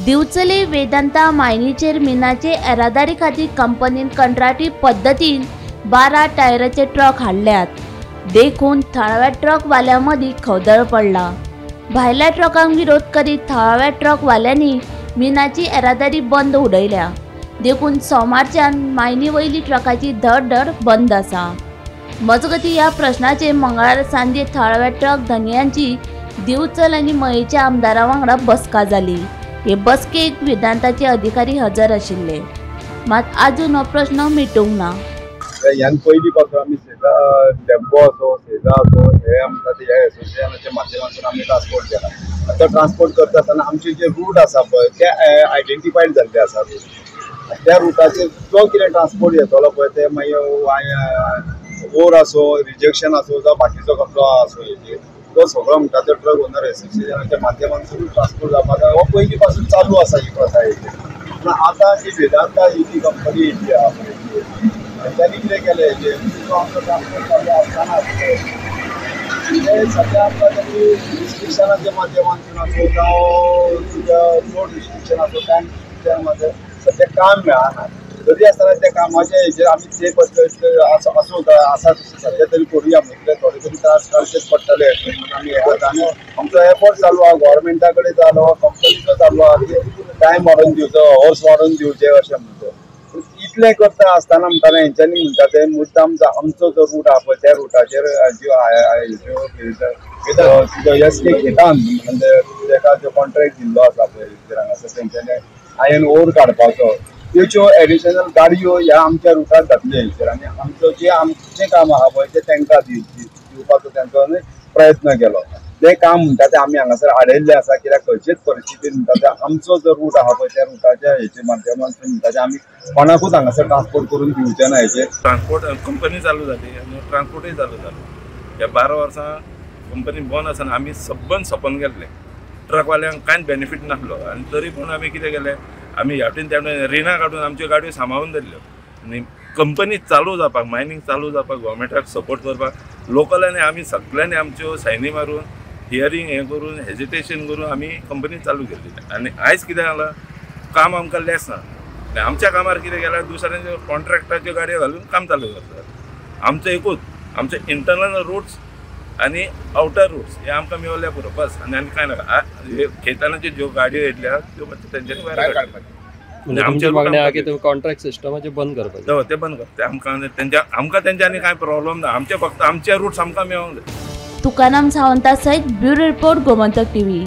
दिवचले वेदांता मायनीचेर मिनाचे येरादारी खातीर कंपनीन कंत्राटी पद्दतीन 12 टायराचे ट्रक हाडल्यात. देखून थळाव्या ट्रकवाल्यां मदीं खवदळ पडला. भायल्या ट्रकांक विरोध करीत थळाव्या ट्रकवाल्यांनी मिनाची येरादारी बंद उडयल्या. देखून सोमारच्यान मायनी वयली ट्रकाची धडधड बंद आसा. मजगतीं ह्या प्रश्नाचेर मंगळारा सांजे थळाव्या ट्रक धनयांची दिवचल आनी मयेच्या आमदारा वांगडा बसका जाली. हे बसकेक वेदांताचे अधिकारी हजर आशिल्ले. मात आजून हो प्रश्न मिटूंक ना. ह्यान पयलीं पासून आमी सेजा टेम्पो आसो सेजा आसो हे आमकां ह्या एसोसिएशनाच्या माध्यमांतून आमी ट्रान्सपोर्ट केला. आतां ट्रान्सपोर्ट करता आसतना आमचे जे रूट आसा पळय ते आयडेंटिफायड जाल्ले आसा. त्या रुटाचेर जो कितें ट्रान्सपोर्ट येतलो पळय ते मागीर ओर आसो रिजेक्शन आसो जावं बाकीचो कसलो आसो हेजेर तो सगळो म्हणटा तो ट्रक ओनर एसोसिएशनाच्या माध्यमांतून ट्रान्सपोर्ट जावपाक हो पयलीं पासून चालू आसा ही प्रथा हेजेर. पूण आतां जी वेदांता ही जी कंपनी येयल्ली आहा पळय त्यांनी कितें केलें हेजेर जो आमचो ट्रान्सपोर्ट चालू आसतना ते सद्या आमकां त्यांनी रिस्ट्रिक्शनाच्या माध्यमांतून आसूं जावं तुज्या लोड रिस्ट्रिक्शन आसूं टायम रिस्ट्रिक्शन सद्या काम मेळना. तरी आसतना त्या कामाचे हेजेर आमी ते आसूं आसा तशें सद्या तरी करुया म्हणजे थोडे तरी त्रास काडचेच पडटले म्हणून आमी हें करता. आनी आमचो एफर्ट चालू आहा गव्हर्मेंटा कडेन चालू आहा कंपनीचो चालू आहा की टायम वाडोवन दिवचो हॉर्स वाडोवन दिवचे अशें म्हणटा. इतलें करता आसतना म्हणटाना हेंच्यांनी म्हणटा ते मुद्दाम आमचो जो रूट आहा पळय त्या रुटाचेर ज्यो एस के खेतान म्हणजे तेका जो कॉन्ट्रॅक्ट दिल्लो आसा पळय हांगासर तेंच्यांनी आयन ओर काडपाचो त्योच्यो एडिशनल गाडयो ह्या आमच्या रुटार घातल्यो हेचेर आनी आमचो जे आमचें काम आहा पळय तें तांकां दिवपाचो तेंचो प्रयत्न केलो. तें काम म्हणटा तें आमी हांगासर आडयल्लें आसा कित्याक खंयचेच परिस्थितीन म्हणटा तें आमचो जो रूट आहा पळय त्या रुटाच्या हेचे माध्यमांतून म्हणटा तें आमी कोणाकूच हांगासर ट्रान्सपोर्ट करून दिवचे ना. हेचेर ट्रान्सपोर्ट कंपनी चालू जाली आनी ट्रान्सपोर्टूय चालू जालो. ह्या 12 वर्सां कंपनी बंद आसतना आमी सबंद सपन गेल्ले. ट्रकवाल्यांक कांयच बेनिफीट नासलो आनी तरी पूण आमी कितें केलें आमी ह्या वटेन त्या वटेन रिणां काडून आमच्यो गाडयो सांबाळून धरल्यो आनी कंपनी चालू जावपाक मायनींग चालू जावपाक गव्हर्मेंटाक सपोर्ट करपाक लोकलांनी आमी सगळ्यांनी आमच्यो सायनी मारून हियरींग हें करून हेजिटेशन करून आमी कंपनी चालू केल्ली. आनी आयज कितें जालां काम आमकां लेस ना आनी आमच्या कामार कितें केलां दुसऱ्यांच्यो कॉन्ट्रॅक्टाच्यो गाडयो घालून काम चालू करतात. आमचो एकूच आमचे इंटरनल रुट्स आनी आवटर रुट्स हे आमकां मेवल्या पुरो बस आनी आनी कांय नाका. खेतानाच्यो ज्यो गाडयो येयल्या त्यो मातशें तेंच्यांनी भायर काडपाच्यो. आमची मागणी आहा की तुमी कॉन्ट्रॅक्ट सिस्टमाचें बंद करपाचें. हय तें बंद करता. आमकां तेंच्या आमकां तेंच्यांनी कांय प्रॉब्लम ना. आमचे फक्त आमचे रुट्स आमकां मेळोंक जाय. तुकाराम सावंता सयत ब्युरो रिपोर्ट गोमंतक टीव्ही.